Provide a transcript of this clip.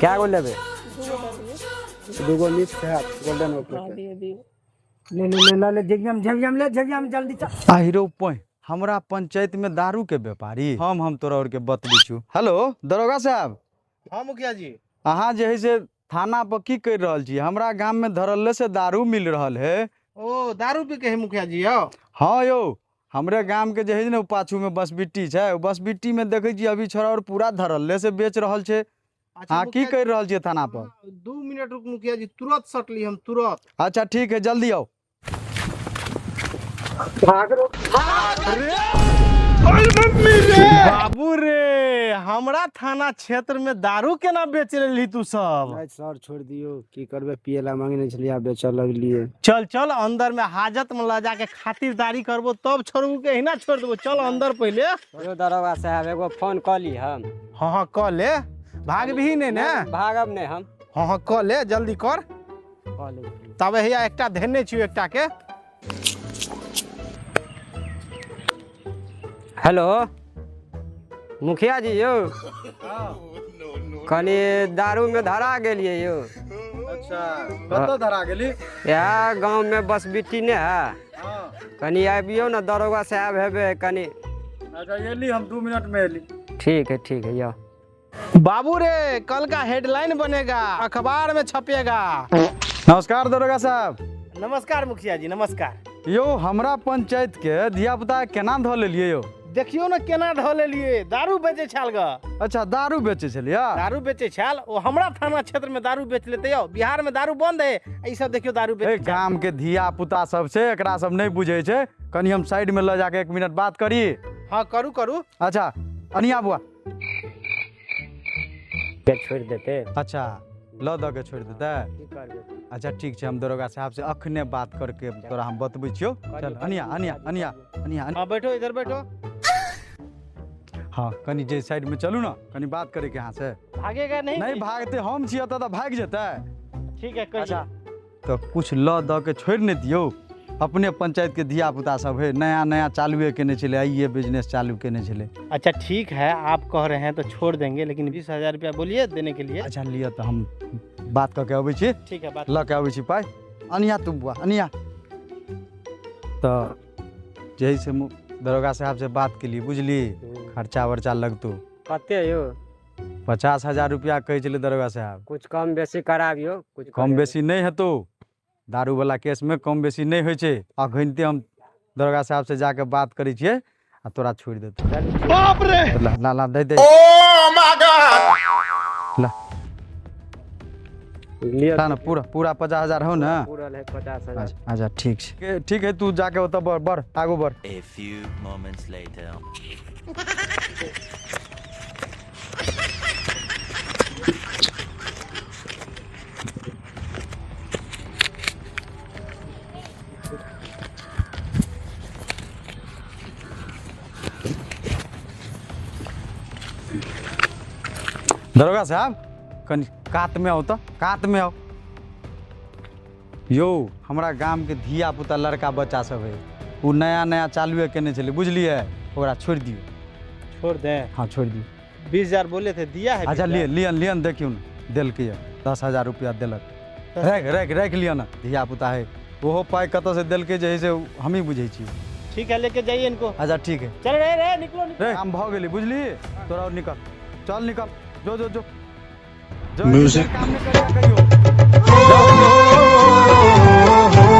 कए गो लेबै? दूगो मिक्स है गोल्डन ओके। हाँ, दियो दियो। ले ले ले ले ले, झिझियाम झिझियाम ले, झिझियाम जल्दी चल। आहिरो पै हमरा पंचायत में दारू के व्यापारी हम तोरा और के बतबै छु। हेलो दरोगा साहब। हाँ मुखिया जी। अहाँ जे है से थाना पर की कर रहल छी? हमरा गाम में धरल्ले से दारू मिल रहल है। ओ दारू पी के है मुखिया जी यौ? हाँ यौ, हमरे गाम के जे है ने पाछू में बसबिट्टी छै, बसबिट्टी में देखै छी अभी छोरा और पूरा धरल्ले से बेच रहल छै। अच्छा, हाँ की कर रहल छियै थाना पर? 2 मिनट रुक मुखिया जी, तुरंत सटली हम तुरंत। अच्छा ठीक है, जल्दी आओ। बाबू रे, हमरा थाना क्षेत्र में दारू केना बेच लेली तू सब? नहीं सर छोड़ दियो, की करबे, पियला मांगने छलियै, बेचऽ लगलियै। चल चल अंदर में हाजत में ल जाके खातिरदारी करबो तब छोड़बू के हिना छोड़ देबो। चल अंदर पहले। यो दरोगा साहब एगो फोन कऽ ली हम। हाँ हाँ कऽ ले, भाग भी नहीं ने? भागब नहीं हम। हाँ हाँ कऽ ले, जल्दी कर। कऽ ले। तब हैया एकटा धेने छियो एकटा के। हेलो मुखिया जी यौ, कनी दारू में धरा गेलियै यौ। अच्छा कतऽ धरा गेली? इएह गाँव में बसबिट्टी ने है, कनी आबियौ ने दरोगा साहब हेबै कनी। अच्छा एली हम 2 मिनट में एली। ठीक है ठीक है यौ। बाबू रे कल का हेडलाइन बनेगा, अखबार में छपेगा। नमस्कार दरोगा साहब। नमस्कार मुखिया जी नमस्कार। यो हमरा पंचायत के धिया पुता केना धऽ लेलियै यो? देखियो ने केना धऽ लेलियै, दारू बेचै छाल ग। अच्छा दारू बेचै छलियै? दारू बेचै छाल, ओ हमरा थाना क्षेत्र में दारू बेच लेते यौ, बिहार में दारू बंद है, ई सब देखियो दारू बेचै। गाम के धिया पुता सब छै, एकरा सब नहीं बुझै छै, कनी हम साइड में ल जाके 1 मिनट बात करी। हाँ करू करू। अच्छा अनिया बुआ के छोड़ देते। अच्छा ल the के छोड़ देते। की करबै? अच्छा ठीक छै, हम दरोगा साहब से अखने बात करके तोरा हम बतबै छियौ। चल अनिया अनिया अनिया अनिया। हाँ बैठो इधर बैठो। हाँ कनी जे साइड में चलू ना, कनी बात करे के यहाँ से। भागेगा नहीं? नहीं भागते हम छियै तऽ भागि जेतै। ठीक है कहिए। अच्छा तो कुछ ल the के छोड़ नहीं दियौ, अपने पंचायत के धिया पुता सब है, नया नया चालुए केने छलै, आइए बिजनेस चालू केने छलै। अच्छा ठीक है, आप कह रहे हैं तो छोड़ देंगे, लेकिन 20,000 रुपया बोलिए देने के लिए। अच्छा लिअ तो हम बात कऽ के अबै छी। ठीक है बात लऽ के अबै छी पाइ। अनिया तू बुआ अनिया। तऽ जे से दरोगा साहब से बात केलिए बुझली, खर्चा वर्चा लगतौ। कते यौ? 50,000 रुपया कहै छलै दरोगा साहब। कुछ कम बेसी कराबियौ। कुछ कम बेसी नहीं हेतौ, दारू वाला केस में कम बेसी नहीं होइ छै। अखनिते हम दरोगा साहब से जाके बात करै छियै आ तोरा छोड़ि देतौ। बाप रे! ला ला ला दे दे। ओ my God! ला। लिअ। ला ना, पूरा पूरा 50,000 हो ना? पूरा है 50,000। अच्छा अच्छा ठीक छै, ठीक है, तू जाके ओतऽ बढ़ बढ़ आगू बढ़। A few moments later. दरोगा साहब कनी कात में आओ, तो कात में आओ। यो हमरा गाम के धिया पुता लड़का बच्चा सब है, वो नया नया चालुए केने छलै बुझलियै, ओकरा छोड़ दियौ। छोड़ दें? हाँ छोड़ दियौ। 20,000 बोले थे, दिया है? अच्छा लिए लियन लियन देखियौ ने, देलकै यऽ 10,000 रुपया देलक। राखि राखि राखि लिअ ने, धिया पुता है, ओहो पाइ कतऽ से देलकै जे है से हमही बुझै छी। ठीक है लेके जाइए इनको। अच्छा ठीक है। चल रे रे निकलो निकलो। रे काम भऽ गेलै बुझली, तोरा और निकल, चल निकल, जो जो जो। म्यूजिक। काम नहीं करिया कहियो।